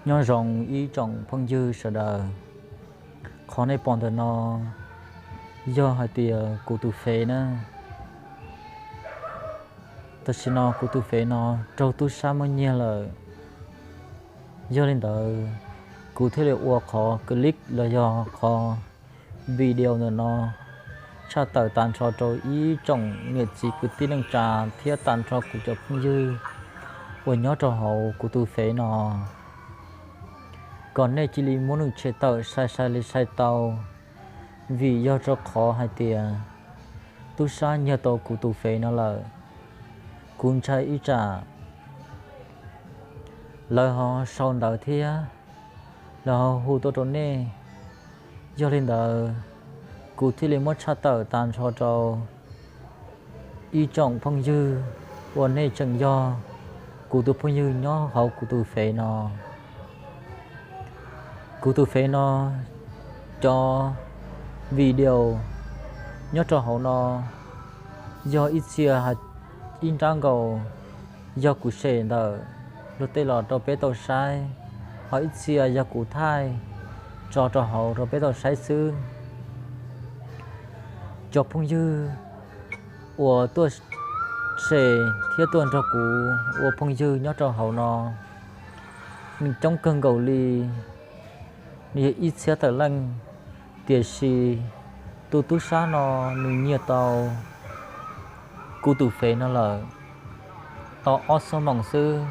Nyob zoo ib tsoom phooj ywg sawv daws, qhov nej pom ntawm no yog hais tias kuv tus fev na. Tam sim no kuv tus fev no raug tub sab muab nyiag lawm. Yog li ntawd, kuv thiaj li ua qhov clip los yog qhov video ntawm no tshaj tawm tag nrho rau ib tsoom niam txiv kwv tij neej tsa thiab tag nrho kuv cov phooj ywg uas nyob rau hauv kuv tus fev no, kom nej cia li muab nws tshem tawm sai sai li sai tau, vim yog rau qhov hais tias tub sab nyiag tau kuv tus fev no lawm. Kuv ntshai ib tsam lawv ho sau ntawv thiab lawv ho hu tuaj rau nej. Yog li ntawd, kuv thiaj li muab tshaj tawm tag nrho rau ib tsoom phooj ywg uas nej tseem yog kuv tus phooj ywg nyob hauv kuv tus fev no. Kuv tus fev no cov video nyob rau hauv no yog ib txhia, ib nrab nkaus yog kuv share ntawm luag tej los rau peb tau saib, ho ib txhia yog kuv thaij tso rau hauv rau peb tau saib xwb. Cov phooj ywg uas tuaj share thiab tuaj nrog kuv ua phooj ywg nyob rau hauv no, nws coob kawg nkaus li, nws yog ib txhiab tawm leej, tiam sis tus tub sab no nws nyiag tau kuv tus fev no lawm tau ob xuab moos xwb.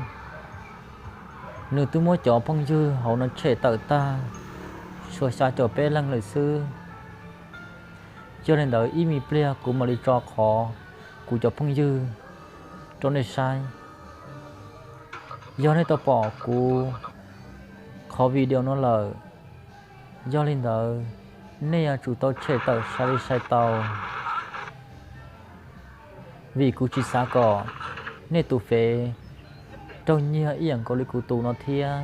Nws twb muab cov phooj ywg hauv no tshem tawm tag, tshuav xya caum peb leeg lawm xwb. Yog li ntawd ib me pliag kuv mam li tso qhov kuv cov phooj ywg rau nej saib. Yog nej tau pom kuv qhov video no lawm, yog li ntawd nej yuav tsum tau tshem tawm sai li sai tau, vim kuv tsis xav kom nej tus fev raug nyiag ib yam nkaus li kuv tus no thiab.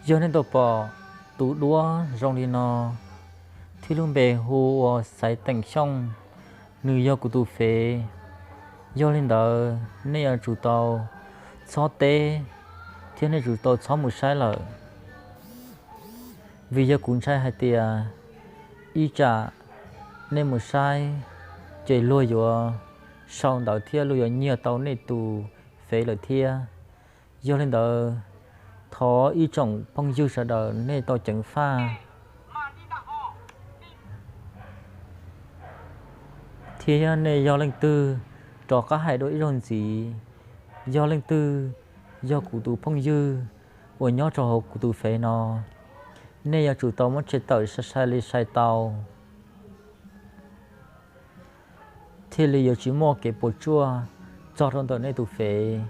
Yog nej tau pom tus duab zoo li no, thiab lub npe hu ua Xaiv Teem Xyooj, nws yog kuv tus fev. Yog li ntawd nej yuav tsum tau txhob teb, thiab nej tsum tau txhob mus saib lawm, vim yog kuv ntshai hais tias ib tsam nej mus saib, ces luag yuav sau ntawv thiab luag yuav nyiag tau nej tus fev lawm thiab. Yog li ntawd, thov ib tsoom phooj ywg sawv daws nej tau ceev faj, thiab nej yog leej twg rov qab hais dua ib zaug ntxiv, yog leej twg yog kuv tus phooj ywg uas nyob rau hauv kuv tus fev no, nej yuav tsum tau muab tshem tawm sai sai li sai tau, thiaj li yuav tsis muaj kev puas tsuaj txog rau ntawm nej tus fev.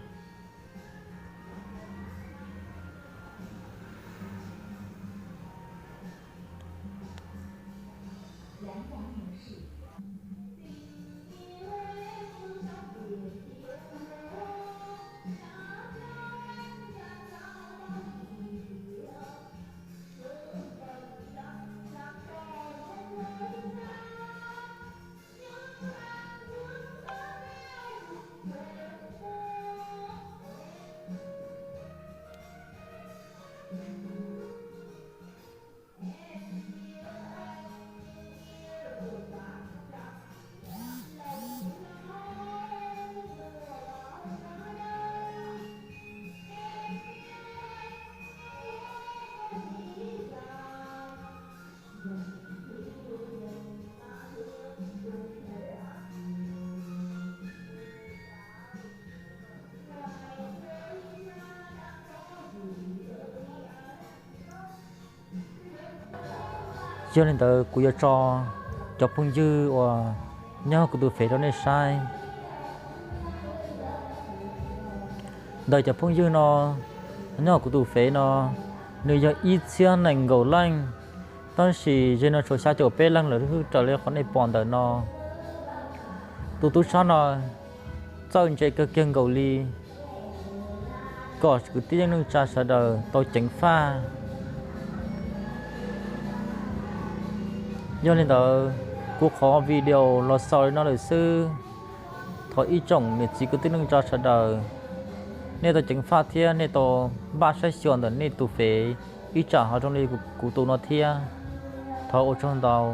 Yog li ntawd kuv yuav tso cov phooj ywg uas nyob kuv tus fev rau nej saib. Ntawm cov phooj ywg no nyob kuv tus fev no, nws yog ib txhiab nees nkaum leej, tab sis ze no tshuav xya caum peb leeg lawm, raws li qhov nej pom ntawm no. Tus tub sab no txawj ntse kawg kiag nkaus li, kom kwv tij neej tsa sawv daws tau ceev faj. Yog li ntawd, Kuv qhov video los xaus li no lawm xwb. Thov ib tsoom niam txiv kwv tij neej tsa sawv daws, nej tau ceev faj thiab nej tau npaj saib xyuas ntawm nej tus fev ib tsam ho zoo li kuv tus no thiab. Thov ua tsaug ntau.